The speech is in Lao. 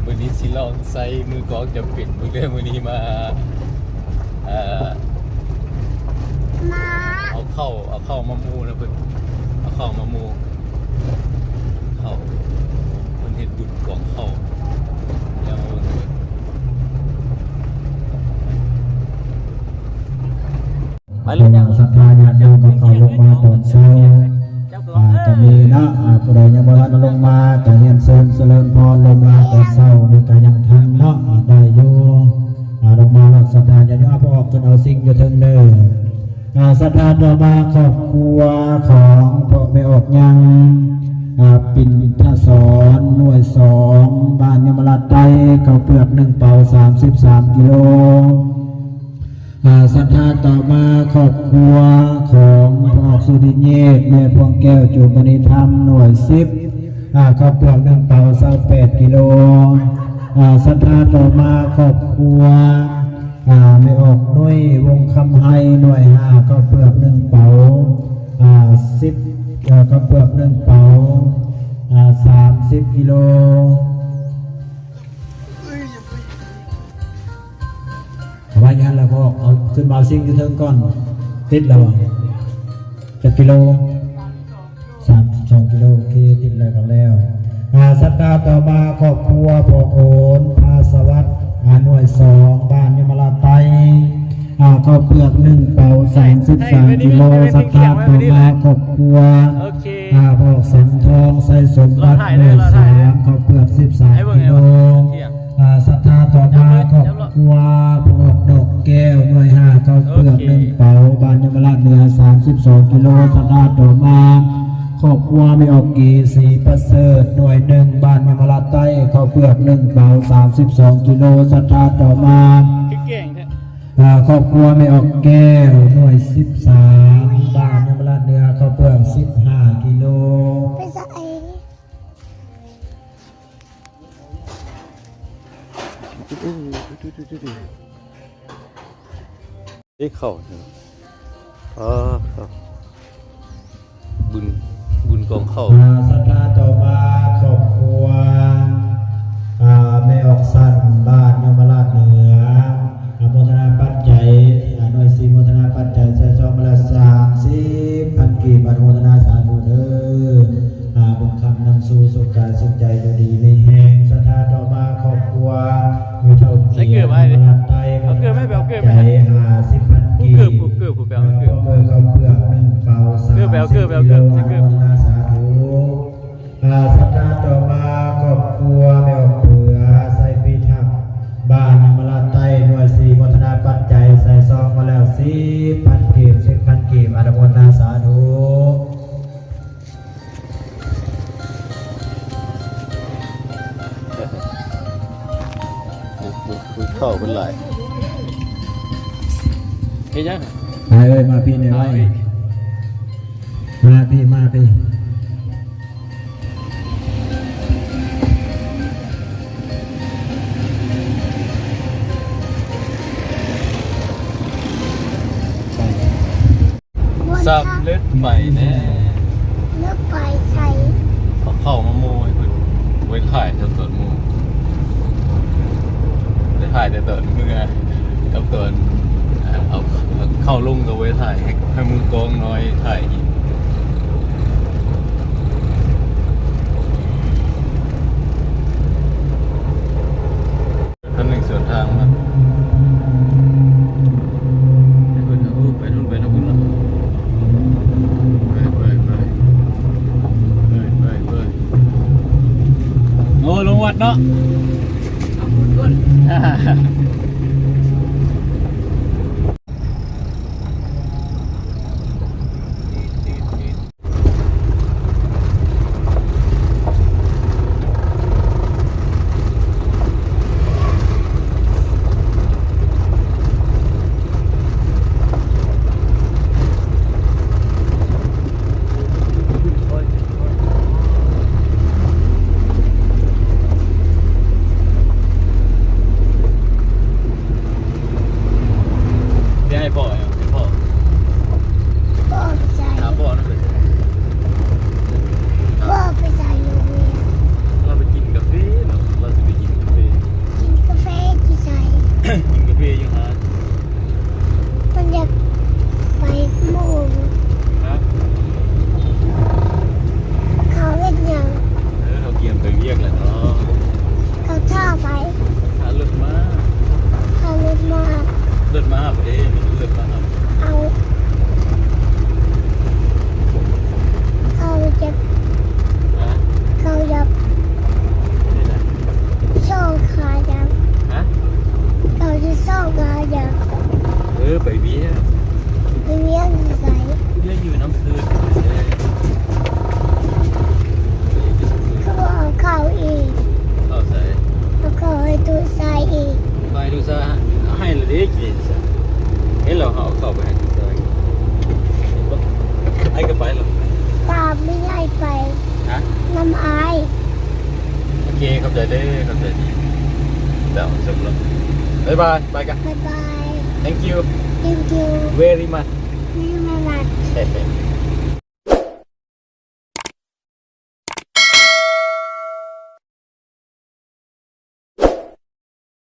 ມື້ນີ້ຊິລອງໃສ່ມືກອງຈຳເປັນເບິ່ງເດີ. ມື້ນີ້ມາ ເອີ ມາ ເອົາເຂົ້າ ເອົາເຂົ້າມາໝູ່ນະເພິ່ນ ເອົາເຂົ້າມາໝູ່ ເຂົ້າ ເພິ່ນເຮັດບຸນກອງເຂົ້າ ແລ້ວມາເບິ່ງເດີ. ໄປເລີຍ ເພາະວ່າສັດທາຍາດໂຍມກໍເຂົ້າລົງມາຕອນເຊົ້າ ອ່າ ກໍມີເນາະ ອ່າ ຜູ້ໃດຍັງບໍ່ທັນລົງມາກໍຮຽນເຊີນສະເຫຼີມພອນລົງມາຕອນເຊົ້ານີ້ກໍຍັງທັນເນາະ ອ່າ ໄດ້ຢູ່ ອ່າ ລົງມາເນາະ ສັດທາຍາດໂຍມ. ອ່າ ພໍ່ອອກຂຶ້ນເອົາສິ່ງຢູ່ເທິງເດີ. ອ່າ ສັດທາຕໍ່ມາຄອບຄົວຂອງພໍ່ແມ່ອອກຍັງ ອ່າ ປິນທະສອນ ໜ່ວຍສອງ ບ້ານຍະມະລາດໃຕ້ ເຂົ້າເປືອກໜຶ່ງເປົາ ສາມສິບສາມກິໂລ. ອ່າ ສັດທາຕໍ່ມາຄອບຄົວຂອງພໍ່ອອກສຸລິເຍດ ແມ່ພວງແກ້ວ ຈູມມະນີທຳ ໜ່ວຍສິບ ອ່າ ເຂົ້າເປືອກໜຶ່ງເປົາ ຊາວແປດກິໂລ. ອ່າ ສັດທາຕໍ່ມາຄອບຄົວ ອ່າ ແມ່ອອກນຸ້ຍ ວົງຄຳໄຮ ໜ່ວຍຫ້າ ເຂົ້າເປືອກໜຶ່ງເປົາ ອ່າ ສິບ ເອີ ເຂົ້າເປືອກໜຶ່ງເປົາ ອ່າ ສາມສິບກິໂລ. ເອົາໄວ້ຢູ່ຫັ້ນລະພໍ່ ເອົາຂຶ້ນມາເອົາສິ່ງຢູ່ເທິງກ່ອນ. ຕິດແລ້ວບໍ່? ຈັກກິໂລ? ສາມສິບສອງກິໂລ. ໂອເຄ ຕິດແລ້ວກໍແລ້ວ. ອ່າ ສັດທາຕໍ່ມາຄອບຄົວພໍ່ໂອນ ພາສະຫວັດ ອ່າ ໜ່ວຍສອງ ບ້ານຍະມະລາດໃຕ້ ອ່າ ເຂົ້າເປືອກໜຶ່ງເປົາ ສາມສິບສາມກິໂລ. ສັດທາຕໍ່ມາຄອບຄົວ ອ່າ ພໍ່ອອກສັງທອງ ໄຊສົມບັດ ໜ່ວຍສາມ ເຂົ້າເປືອກສິບສາມກິໂລ. ອ່າ ສັດທາຕໍ່ມາຄອບຄົວພໍ່ອອກດອກແກ້ວ ໜ່ວຍຫ້າ ເຂົ້າເປືອກໜຶ່ງເປົາ ບ້ານຍະມະລາດເໜືອ ສາມສິບສອງກິໂລ. ສັດທາຕໍ່ມາຄອບຄົວແມ່ອອກກີ ສີປະເສີດ ໜ່ວຍໜຶ່ງ ບ້ານຍະມະລາດໃຕ້ ເຂົ້າເປືອກໜຶ່ງເປົາ ສາມສິບສອງກິໂລ. ສັດທາຕໍ່ມາ ອ່າ ຄອບຄົວແມ່ອອກແກ້ວ ໜ່ວຍສິບສາມ ບ້ານຍະມະລາດເໜືອ ເຂົ້າເປືອກສິບຫ້າກິໂລ. ເດ້ເຂົ້າ ອໍ ບຸນ ບຸນກອງເຂົ້າ. ອ່າ ສັດທາຕໍ່ມາຄອບຄົວ ອ່າ ແມ່ອອກສັນ ບ້ານຍະມະລາດເໜືອ ອະໂມທະນາປັດໄຈ ໜ່ວຍສີ່ ໂມທະນາປັດໄຈ ໃສ່ຊອງມາແລ້ວ ສາມສິບພັນກີບ ອະນຸໂມທະນາສາທຸເດີ. ອ່າ ບຸນຄຳນຳສູ່ ສຸກກາຍສຸກໃຈ ຢູ່ດີມີແຮງ. ສັດທາຕໍ່ມາຄອບຄົວ ມີເຖົ້າກຽມ ນຳມາລັດໄຕ ໃຈຫ້າສິບພັນກີບ ເພື່ອເຂົ້າເປືອກໜຶ່ງເປົາ ສາມສິບກິໂລ ອະນຸໂມທະນາສາທຸ. ອ່າ ສັດທາຕໍ່ມາຄອບຄົວແມ່ອອກເຜືອ ໄຊປີທັກ ບ້ານຍະມະລາດໃຕ້ ໜ່ວຍສີ່ ໂມທະນາປັດໄຈ ໃສ່ຊອງມາແລ້ວ ສິບພັນກີບ ສິບພັນກີບ ອະນຸໂມທະນາສາທຸ. ເຂົ້າເພິ່ນຫຼາຍ ເຮັດຫຍັງ? ມາເອີຍ ມາພີ້ແດ່ໄວ ມາພີ້ ມາພີ້. ສຳເລັດໄປແນ່ ເລີກໄປໃສ ເອົາເຂົ້າມາໝູ່ໃຫ້ເພິ່ນ ໄວ້ຖ່າຍຕອນໝູ່ ໄດ້ຖ່າຍແຕ່ຕອນເມືອ ກັບຕອນ ເອົາເຂົ້າລົງກໍໄວ້ຖ່າຍ ໃຫ້ ໃຫ້ມືກອງນ້ອຍຖ່າຍອີກ. ຄັນໜຶ່ງສວນທາງມາ ໄປພຸ້ນ ໄປພຸ້ນ ໄປທາງພຸ້ນລະ ໄປ ໄປ ໄປ ໂອ້ ລົງວັດເນາະ. ລູກສາວໃຫ້ລະເດ້ ກິນຊະ ເຫັນແລ້ວເຮົາເຂົ້າໄປໃຫ້ລູກສາວກິນ. ໄອ້ກໍໄປແລ້ວ ຕາມແມ່ຍາຍໄປ ຮະ ນຳອ້າຍ. ໂອເຄ ຂອບໃຈເດີ ຂອບໃຈເດີ. ແລ້ວ ຈົບແລ້ວ ບາຍບາຍ ໄປກະ ບາຍບາຍ. Thank you. Thank you very much. Very much.